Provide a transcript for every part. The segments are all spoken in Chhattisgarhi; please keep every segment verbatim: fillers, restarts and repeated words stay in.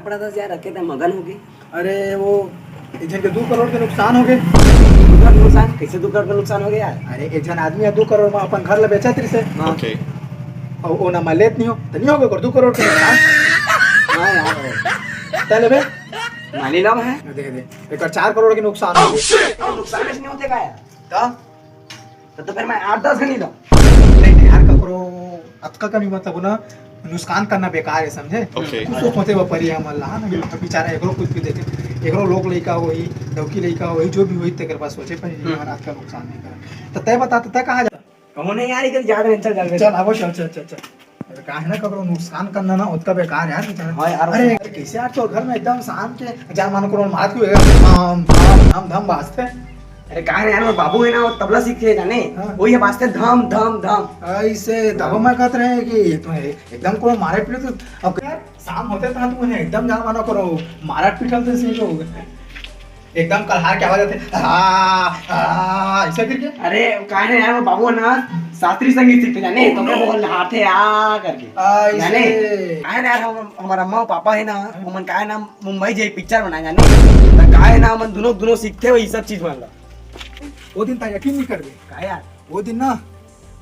पड़ा था यार, रखे थे, मगन हो गए। अरे, वो एक झन के दू करोड़ के नुकसान हो गए। दू करोड़ के नुकसान? कैसे दू करोड़ के नुकसान हो गया यार? अरे, एक झन आदमी ह दू करोड़ में अपन घर ला बेचत रहिस हे। हाँ। ओके। अउ ओना मैं लेत नहीं हो, तो नहीं होगे ओकर दू करोड़ के नुकसान? हाँ यार। तैं लेबे? मानी ना है। दे दे, एकर चार करोड़ के नुकसान हो गए। नुकसान ऐसे नहीं होते का यार? तो तो, तो फिर मैं आठ दस घनी ला। नहीं, नहीं यार, ककरो अतका कमी मतलब ना, नुकसान करना बेकार है, समझे? ओके। कुछ तो सोचे बर परी हमन ला, ना, तो बेचारा एकरो कुछ भी देखे, एकरो लोग लइका होही, डौकी लइका होही, जो भी होही, तेकर पास सोचे परी, हम्म। हमन अतका नुकसान नहीं करन। तो तैं बता, तो तैं कहाँ जा? कहूँ नहीं यार, इधर जा रहे हैं, चल, चल, चल। चल, आवो, चल, चल, चल, चल। अरे, का है ना, ककरो नुकसान करना ना, ओतका बेकार है यार, बेचारा। हाँ यार, अरे, वो अरे, कैसे यार, तोर घर में एकदम शांत के, हजार मान करोड़ मार क्यों, एकदम धम, धम, धम, धम बाजथे। अरे, का है यार, वो बाबू है ना, वो तबला सीखे जाने, हाँ। वही बाजथे धम, धम, धम। ऐसे तब मैं कहत रहे कि ये तो है, एकदम को मारे पीटे तो, अब यार, शाम होते था तू उन्हें एकदम जान माना करो, मारा पीटल थे से लोग। एकदम कलहार के आवाज आथे, "आ, आ," ऐसा करके। अरे, का है यार, वो बाबू ना शास्त्रीय संगीत सीखथे जाने, तो मैं बोल रहा थे आ करके। आ, इसे जाने? का है ना यार, हम, हमारा अम्मा पापा है ना, उमन का है ना मुंबई जाई पिक्चर बनाए जाने, तो का है ना, हमन दोनों, दोनों सीखथे वही सब चीज मान ला। वो दिन तैं यकीन नहीं करबे। का यार? वो दिन ना,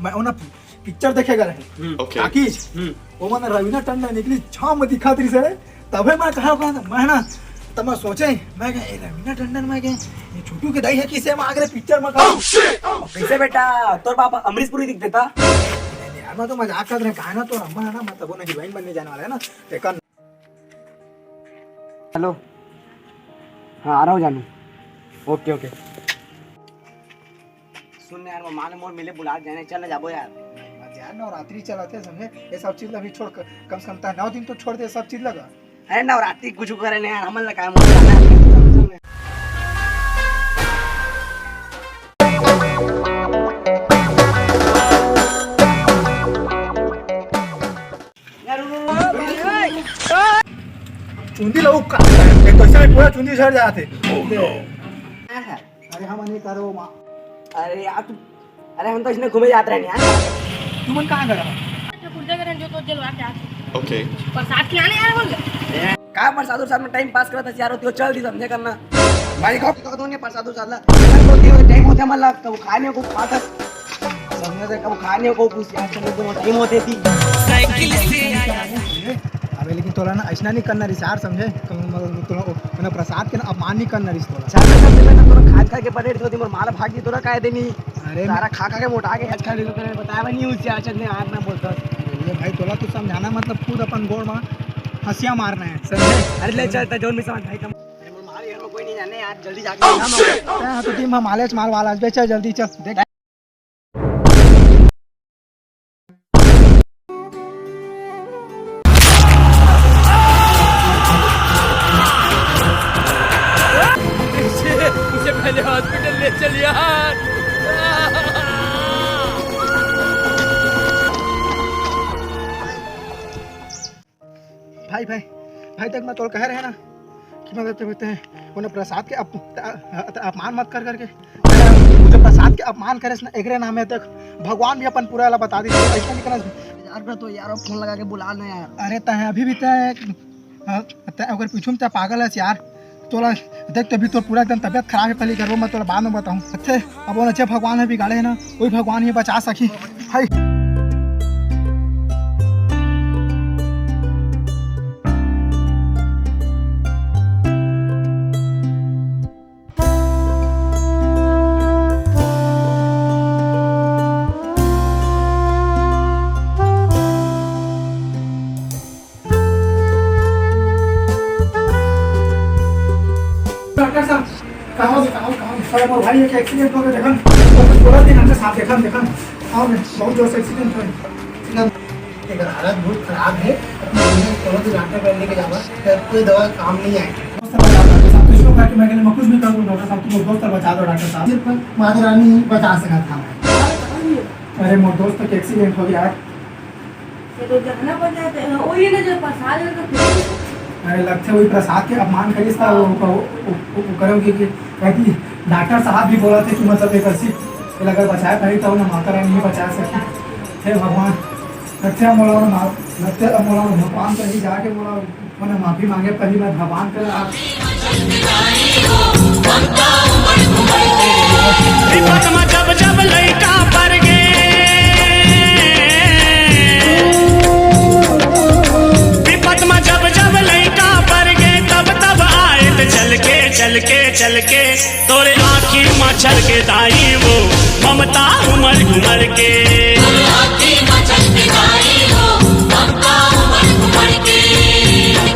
मैं ओना पिक्चर देखे गए रहे। हम्म। ओके। टाकीज। हम्म। ओमा ना रवीना टंडन निकली, छाम दिखात रहिस हे। तभे मैं कहा, कहा, मैं ना, तब मैं सोचे, मैं कहा, "ए, रवीना टंडन," मैं कहा, "ये छोटू के दाई है, किसे में आगरे पिक्चर में कहा?" Oh, shit! Oh, कैसे shit! बेटा, तोर बाप अमरीश पुरी दिख देता? नहीं, नहीं, यार, मैं तो मजाक कर रहे, कहा ना, तो अम्मा है ना, मैं तब वो ना हीरोइन बनने जाने वाला है ना, देखा। हेलो, हाँ, आ रहा हूँ जानू। ओके, ओके। सुन ना यार, वो माँ ने मोर मिले बुला जाने, चल ना जाबो यार। मत यार, नवरात्रि चलत हे, समझे? ये सब चीज ला भी छोड़, क-, कम से कम तैं नौ दिन तो छोड़ दे, सब चीज लगा। अरे नवरात्रि कुछ करे नहीं यार, हमन ला काय मोर जाना है। चुंदी ला उका, एक तो ऐसा ही पूरा चुंदी झड़ जाते। अरे हम नहीं करो माँ। अरे यार तू, अरे हम तो इसने घूमे जात रहे यार। तुमन कहाँ गए? अच्छा, कुर्ते करें जो तो जलवा के आते। ओके। प्रसाद खिलाने यार बोल। का प्रसाद उरसाद में टाइम पास करत हस यार, तू चल दी समझे करना। भाई को तो दोनों प्रसाद उरसाद ला। तो टाइम होते मतलब कब खाने को पाता। समझे से कब खाने को कुछ यार, चलो दोनों टाइम होते थी। साइकिल से आया। अबे लेकिन तोला ना ऐसना नहीं करना रिस यार, समझे? कम मतलब तोला ओ, मतलब प्रसाद के ना अपमान नहीं करना रिस तोला। अच्छा, तो सबसे पहले तोला खाद खा के पटेट होती, मोर माला भाग गई, तोला काय देनी? अरे सारा खा खा के मोटा के आज खा ले, तो बताया नहीं उसे, आज ने आज ना बोलता। अरे भाई, तोला तो समझाना मतलब खुद अपन गोड़ में हंसिया मारना है, समझे? अरे ले चल, ता जोन में समझ भाई कम। अरे मोर माल घर में कोई नहीं जाने यार, जल्दी जाके काम हो। हाँ, तो टीम हम आलेच माल वाला, बे चल जल्दी चल, देख। मुझे, मुझे पहले हॉस्पिटल ले चल यार। भाई, भाई, भाई, देख, मैं तोला कहे रहे ना कि मतलब, ते, ते, उन्हें प्रसाद के अप-, त-, त-, अपमान मत कर करके। मुझे प्रसाद के अपमान करे ना, एकरे नाम है, देख, भगवान भी अपन पूरा ला बता दी, तो ऐसा नहीं करना। यार, मैं तो यार, फोन लगा के बुला ना यार। अरे, तय अभी भी तय, हाँ, तय अगर पीछू में तय पागल है यार, तोला देख, तो अभी तोर पूरा एकदम तबियत खराब है, पहले करबो, मैं तोला बाद में बताऊँ। अच्छे, अब वो अच्छे भगवान है बिगाड़े है ना, वही भगवान ही बचा सकी। हाय। डॉक्टर साहब, कहाँ हो, कहाँ हो, कहाँ हो? अरे, मोर भाई, एक एक्सीडेंट हो गया, देखन। तो कुछ बोला नहीं, डॉक्टर साहब, देखन, देखन। आओ ना, बहुत जोर से एक्सीडेंट हो गया। एकदम, अगर हालत बहुत खराब है, तो तुमने चलो तो डॉक्टर पर लेके जावा, फिर कोई दवा काम नहीं आएगी। दोस्त बचा दो, डॉक्टर साहब, कुछ लोग आके मैं कहले, मैं कुछ भी कर दूँ, डॉक्टर साहब, तुम दोस्त बचा दो, डॉक्टर साहब। सिर्फ माता रानी बचा सका था। अरे, मोर दोस्त के एक्सीडेंट हो गया यार। ये तो जखना पर जाते हैं, वही ना जो प्रसाद लेकर फेंक देते। अरे लगथे वही प्रसाद के अपमान करिस त वो, वो, वो, वो करो कि, कि कहती डॉक्टर साहब भी बोला थे कि मतलब एक ऐसी अगर बचाए पाई तो ना माता रानी ही बचा सकी। हे भगवान, लगथे मोला ना मार, लगथे अब मोला भगवान कहीं जाके बोला मैंने माफी मांगे, पहली बार भगवान कर आप विपत म जब जब लइका पर गे, विपत म जब जब लइका पर गे, तब तब आए त चल के, चल के, चल के, तोरे आँखी म छलके दाई वो ममता उमर उमर के। तोरे आँखी म छलके दाई वो ममता उमर उमर के।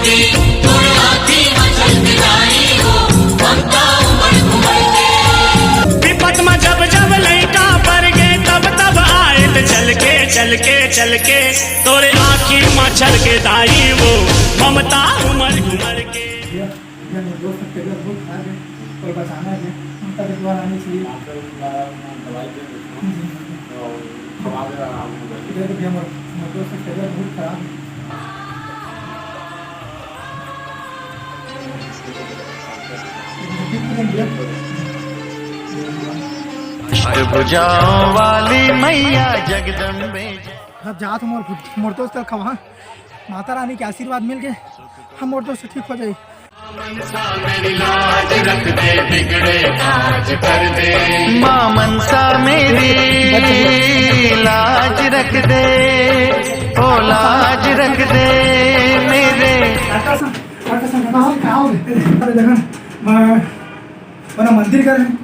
के, तोरे आँखी म छलके दाई वो ममता उमर उमर के। विपत म जब जब लइका पर गे, तब तब आए त चल के, चल के, चल के, तोरे आँखी म छलके दाई वो ममता उमर उमर के। भैया, भैया, मेरे दोस्त की तबीयत बहुत खराब है, कोई बचाना है, उनका भी दुआ लानी चाहिए। डॉक्टर द्वारा मैं दवाई दे देता हूँ। जी, जी, जी। तो खवा दे रहा हूँ। भैया, तो भैया, मेरे, मेरे दोस्त की तबीयत बहुत खराब है। अष्टभुजाओं वाली मैया जगदम्बे। अब जात मोर, मोर दोस्त ल खवा, माता रानी के आशीर्वाद मिल के हम मोर दोस्त ठीक हो जाई। मनसा मेरी लाज रख दे, बिगड़े काज कर दे। माँ मनसा मेरी लाज रख दे, ओ लाज रख दे मेरे। डॉक्टर साहब, डॉक्टर साहब, डॉक्टर साहब, का हो गे? अरे देखन, मैं, ओना मंदिर गए रहेन,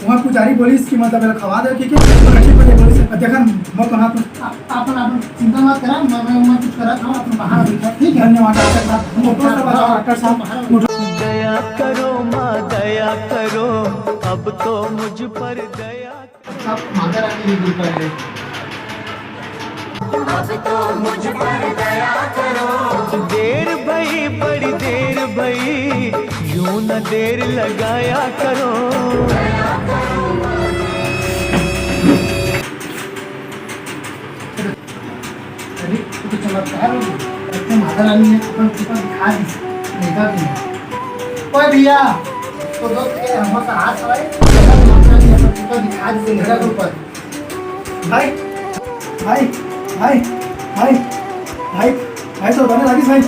वहाँ पुजारी बोलिस कि मतलब एला खवा दे, ठीक है? तो अच्छी बात है, बोलिस, देखन, मैं तो ना तो आप, आप, आप चिंता मत करा, मैं, मैं, मैं कुछ करा था, आप बाहर अभी तक, ठीक है? धन्यवाद डॉक्टर साहब, हम तो सब बताओ डॉक्टर साहब, मुझे दया करो माँ, दया करो, अब तो मुझ पर दया। सब माता रानी की कृपा है। अब तो मुझ पर दया करो। देर भई, बड़ी देर भई, यूं न देर लगाया करो। अरे, ये तो चमत्कार हो गया। अपने माता रानी ने अपन कृपा दिखा दी, देखा कि नहीं? ओए भैया, तो दोस्त के हम का हाथ आए, माता रानी ने अपन कृपा दिखा दी, मेरा के ऊपर। भाई, भाई, भाई, भाई, भाई, भाई, तो बने लागिस भाई।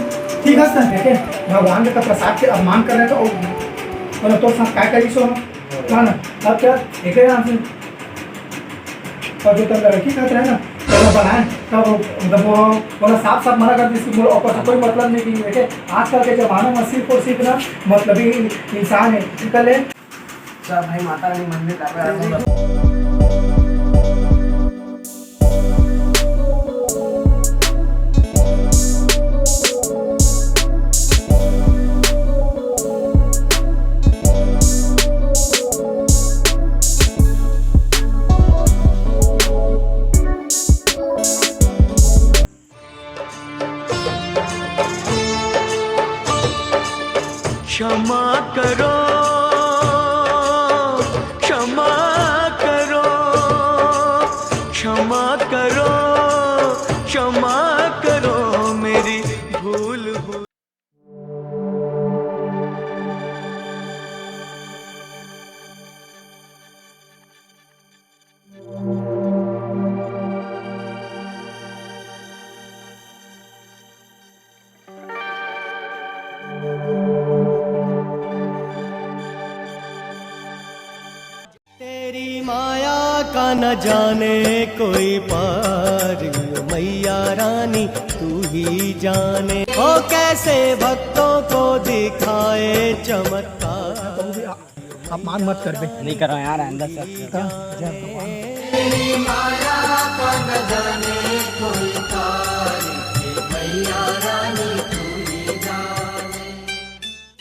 ठीक है सर, देखे, भगवान के प्रसाद के अपमान कर रहे तो, मतलब, तो साथ काय करी सो, ना, ना, अब क्या, देखे यहाँ से, और जो तंग रखी खाते हैं ना, तो वो बनाए, तब वो, मतलब, वो, वो साफ साफ मना कर दी, इसकी बोलो, और कोई मतलब नहीं कि देखे, आजकल के जमाने में सिर्फ और सिर्फ ना, मतलबी इंसान है, निकल ले। चल भाई, माता रानी मंदिर जाबे। क्षमा करो, क्षमा करो, क्षमा करो, क्षमा करो मेरी भूल हुई। तेरी माया का न जाने कोई पार, यो मैया रानी तू ही जाने। ओ कैसे भक्तों को दिखाए चमत्कार। अपमान मत करबे। नहीं करो यार, अंदर से। हाँ, जय भगवान।